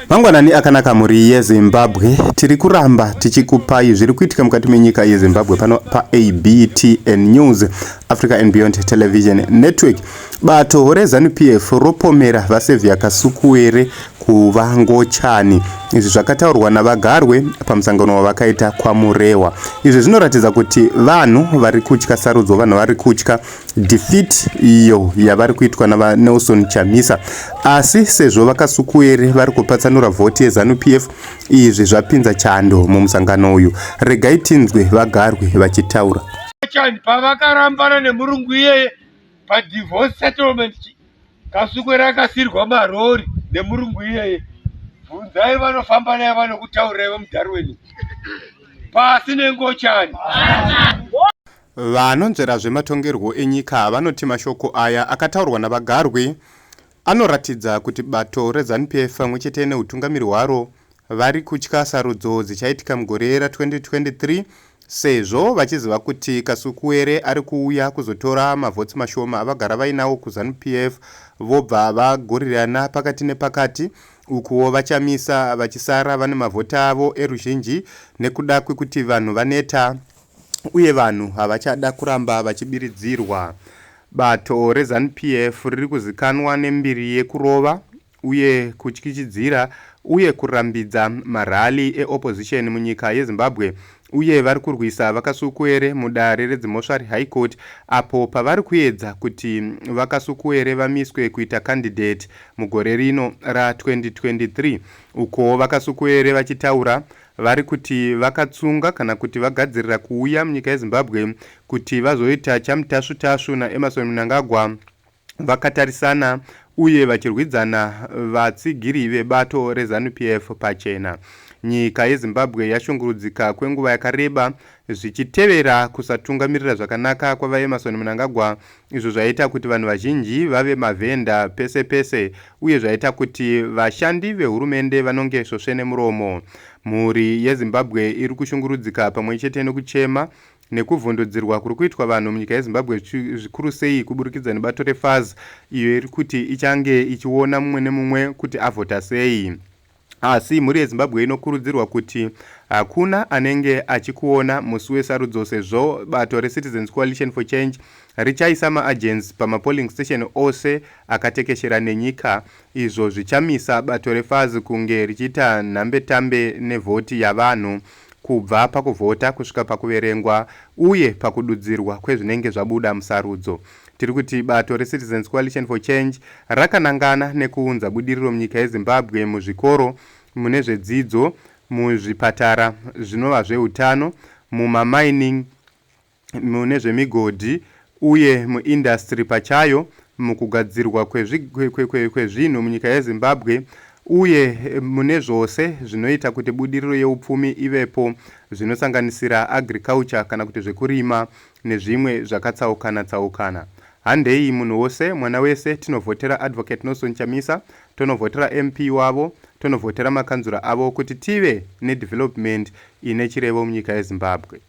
Mangwanani akanaka mhuri yeZimbabwe. Tiri kuramba tichikupai zviri kuitika mukati menyika yeZimbabwe pano paABTN News, Africa and Beyond Television Network. Bato reZanu PF ropomera VaSaviour Kasukuwere kuva ngochani. Izvi zvakataurwa naVaGarwe pamusangano wavakaita kwaMurehwa. Izvi zvinoratidza kuti vanhu vari kutya sarudzo, vanhu vari kutya defeat iyo yavari kuitwa naVaNelson Chamisa. Asi sezvo VaKasukuwere vari kupatsanura vhoti yeZanu PF, izvi zvapinza chando mumusangano uyu. Regai tinzwe VaGarwe vachitaura. Chani pavakarambana nemurungu iyeye padivorce settlement, Kasukuwere akasirwa marori nemurungu iyeye. Bvunzai vanofamba naye, vanokutaurirai vemuDarwin. Pasi nengochani. Vanonzvera zvematongerwo enyika vanoti mashoko aya akataurwa naVaGarwe anoratidza kuti bato reZanu PF pamwe chete nehutungamiri hwaro vari kutya sarudzo dzichaitika mugore ra2023, sezvo vachiziva kuti Kasukuwere ari kuuya kuzotora mavhotsi mashoma avagara vainawo kuZanu PF, vobva vagorirana pakati nepakati, ukuwo VaChamisa vachisara vane mavhoti avo eruzhinji nekuda kwekuti vanhu vaneta uye vanhu havachada kuramba vachibiridzirwa. Bato reZanu PF riri kuzikanwa nembiri yekurova uye kutyityidzira uye kurambidza marally eopposition munyika yeZimbabwe, uye vari kurwisa VaKasukuwere mudare redzimhosva reHigh Court apo pavari kuedza kuti VaKasukuwere vamiswe kuita candidate mugore rino ra2023. Ukowo VaKasukuwere vachitaura vari kuti vakatsunga kana kuti vagadzirira kuuya munyika yeZimbabwe kuti vazoita chamutasvu tasvu naEmmerson Mnangagwa vakatarisana uye vachirwidzana vatsigiri vebato reZanu PF pachena. Nyika yeZimbabwe yashungurudzika kwenguva yakareba zvichitevera kusatungamirira zvakanaka kwaVaEmmerson Mnangagwa, izvo zvaita kuti vanhu vazhinji vave mavhenda pese pese uye zvaita kuti vashandi vehurumende vanonge svosve nemuromo. Mhuri yeZimbabwe iri kushungurudzika pamwe chete nekuchema nekuvhundudzirwa kuri kuitwa vanhu munyika yeZimbabwe, zvikuru sei kuburikidza nebato reFAZ iyo iri kuti ichange ichiona mumwe nemumwe kuti avhota sei. Asi mhuri yeZimbabwe inokurudzirwa kuti hakuna anenge achikuona musi wesarudzo, sezvo bato reCitizens Coalition for Change richaisa maagents pamapolling station ose akatekeshera nenyika, izvo zvichamisa bato reFAZ kunge richiita nhambetambe nevhoti yavanhu kubva pakuvhota kusvika pakuverengwa uye pakududzirwa kwezvinenge zvabuda musarudzo. Tiri kuti bato reCitizens Coalition for Change rakanangana nekuunza budiriro munyika yeZimbabwe muzvikoro, mune zvedzidzo, muzvipatara zvinova zveutano, mumamining, mune zvemigodhi uye muindustry pachayo, mukugadzirwa kwezvinhu munyika yeZimbabwe uye mune zvose zvinoita kuti budiriro yeupfumi ivepo, zvinosanganisira agriculture kana kuti zvekurima nezvimwe zvakatsaukana tsaukana. Handei munhu wose, mwana wese, tinovhotera Advocate Nelson Chamisa, tonovhotera MP wavo, tonovhotera makanzura avo kuti tive nedevelopment ine chirevo munyika yeZimbabwe.